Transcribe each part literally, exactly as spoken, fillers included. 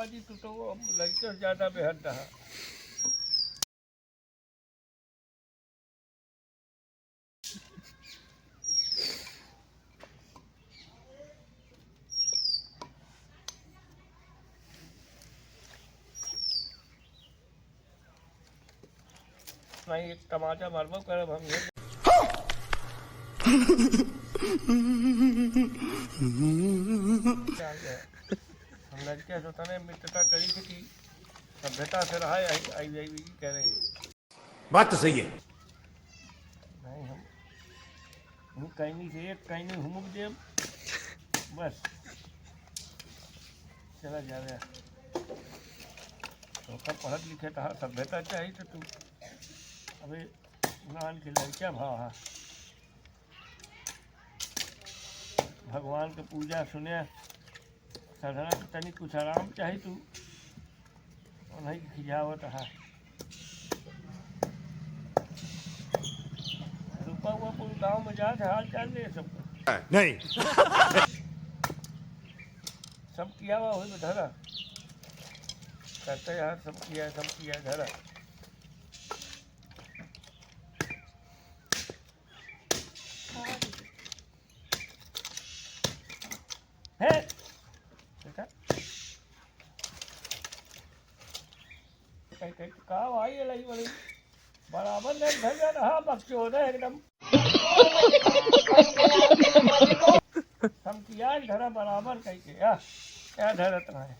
जी, तू तो अब लड़के से ज्यादा बेहद रहा। नहीं, एक तमाचा मारबो करब हम ये। हम लड़के से उतने मित्रता करी थी कि सभ्यता से रहा, आई, आई, आई, आई करे। बात तो सही है। नहीं, हम, हम कैनी से एक कैनी हुमुक देब, बस, चला जावे। तो ओकर पढ़त लिखे तहा सभ्यता चाहिए तो तू अबे नान के लड़का भाव हा। भगवान के पूजा सुने, साधना के तनी कुछ आराम चाही तू, उन्हीं के खिजावत हा। रुपा हुआ कुल गाँव में जात है, हाल चाल ले सबको। नहीं। सब किया हुआ होई धरा। कहते यार सब किया, सब किया धरा। हे, देखा? कहीं, कहीं का भाई ये लगी बड़ी बराबर नहीं भैया रहा, बकचोद है एकदम। हम किया धरा बराबर कहीं के, या, या धरत रहे।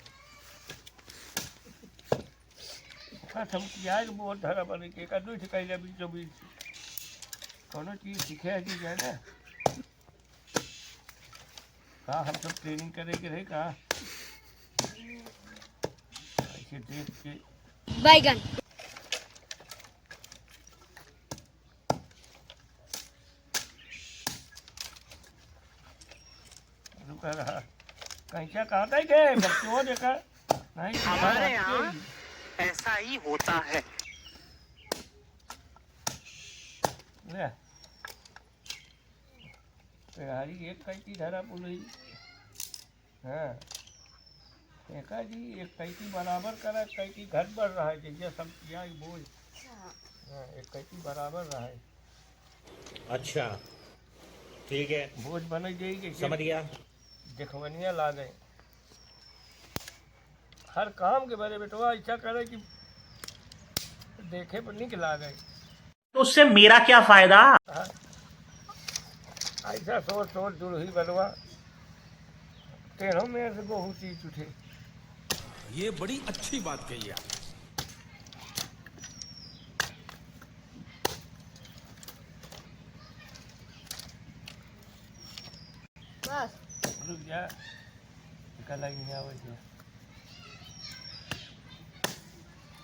ओकर हम किया के बोल धरा बने के, का दुई ठे कैले बीचों बीच। कौनो चीज सीखे है कि जाए ना। का हम सब ट्रेनिंग करे के रहे का? ऐसे देख के बैगन। रुका रहा। कैसा कहता है के? बकचोद एकर। नहीं, हमारे यहाँ ऐसा ही होता है। ले। तैयारी एक कैंची धरा पुलई। हाँ। एका जी, एक कैंची बराबर करा, एक कैंची घट बढ़ रहा है, जैसे सब किया ही बोझ। हाँ। हाँ, एक कैंची बराबर रहा है। अच्छा, ठीक है। बोझ बने जाई, जैसे समझ गया। देखवनिया लागे। हर काम के बारे बेटवा ऐसा करे कि देखे पर निक लागे। तो उससे मेरा क्या फायदा? हाँ। ऐसा सोच सोच दुलही बनवा, तेरह में से गोहूँ सींच उठे। ये बड़ी अच्छी बात कही आप। बस। रुक जा। एका लाइन में आवे दे।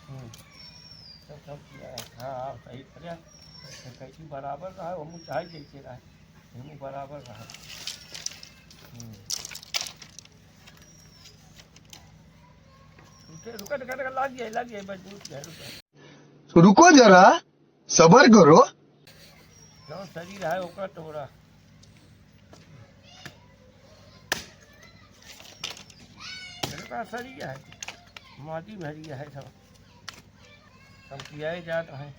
हम्म। सब, सब, हाँ, हाँ, सही करे। तो कैंची बराबर रहा, हम चाहे जैसे रहे, हम बराबर रहा। हम्म। रुके, रुका, रुका, रुका, लाग जाए, लाग जाए, बस रुक जाए, रुक जाए। तो रुको जरा, सबर करो। जौन सरी रहा है, ओकर तोड़ा। मेरे पास सरी है, माटी भरी है सब। सब कियाए जात रहे।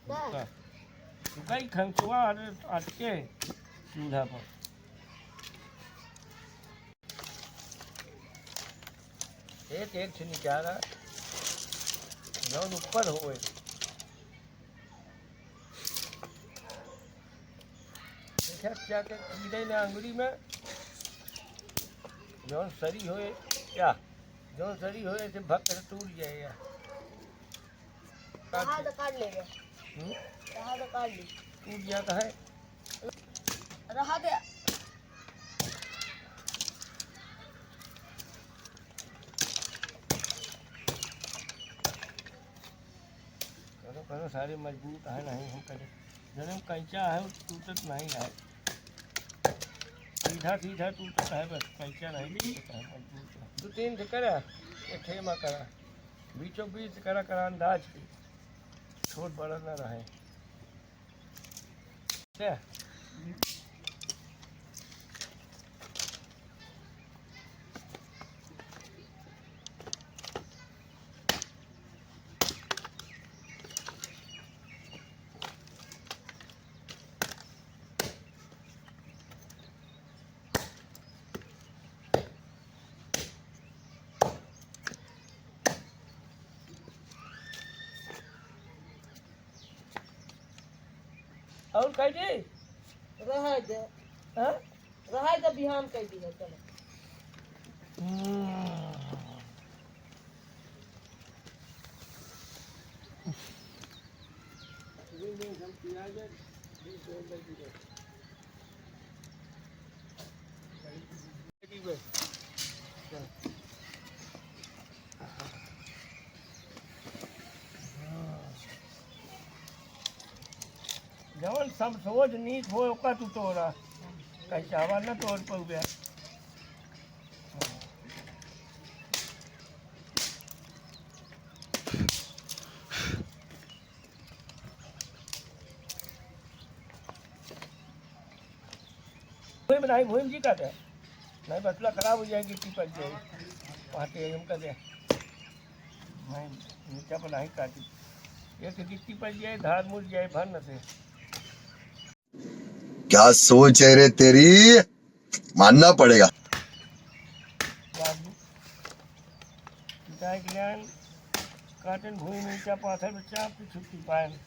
बस। तो गई खंसुआ अरे अटके चूल्हा पर। एक, एक से निकाला, जौन ऊपर होए। देखा क्या के कीड़े ना अंगुरी में, जौन सरी होए, क्या? जौन सरी होए, ऐसे भक्त से टूट जाएगा। रहा तो काट ले रे। हम्म? रहा तो काट ले। टूट जाता है। रहा दे। करो, करो, सारे मजबूत है, नहीं हम करे। जन्म कैंचा है, वो टूटत नहीं है। सीधा, सीधा टूटत है, बस कैंचा नहीं टूटत है, मजबूत है। दो तीन ठे करा, एक ठे मा करा। बीचों बीच करा, करा अंदाज के। छोट बड़ा ना रहे। ले। और कह दे? रहे दे। हाँ? रहे दे, बिहान कह दी है, चलो। हम्म। जवन सब सोच नीक हो, ओका तू तोड़ा। कहीं चावल न तोड़ पउबे। भूमि बनाई, भूमि जी का दे। नहीं, फसला खराब हो जाएगी, गिट्टी पड़ जाएगी। वहाँ पे हम कर दे। नहीं, नीचा पर नहीं काटी। एक गिट्टी पड़ जाए, धान मुड़ जाए, भर न से। क्या सोच है रे तेरी, मानना पड़ेगा। बाबू, पिताई के ज्ञान काटन भूमि में नीचा पाथर में चाप की छुट्टी पाए।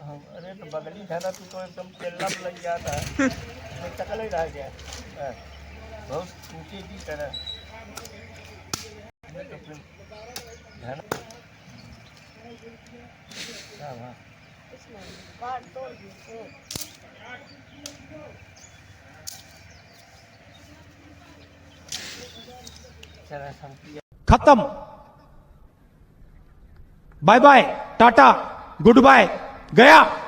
हाँ, अरे तो बगली धरा, तू तो एकदम पेल्ला में लग जाता है। मैं तकले रह गया। हाँ, बहुत ऊंचे की तरह। मैं तो फिर धरा। हाँ, हाँ। खत्म। Bye bye, tata, goodbye, गया।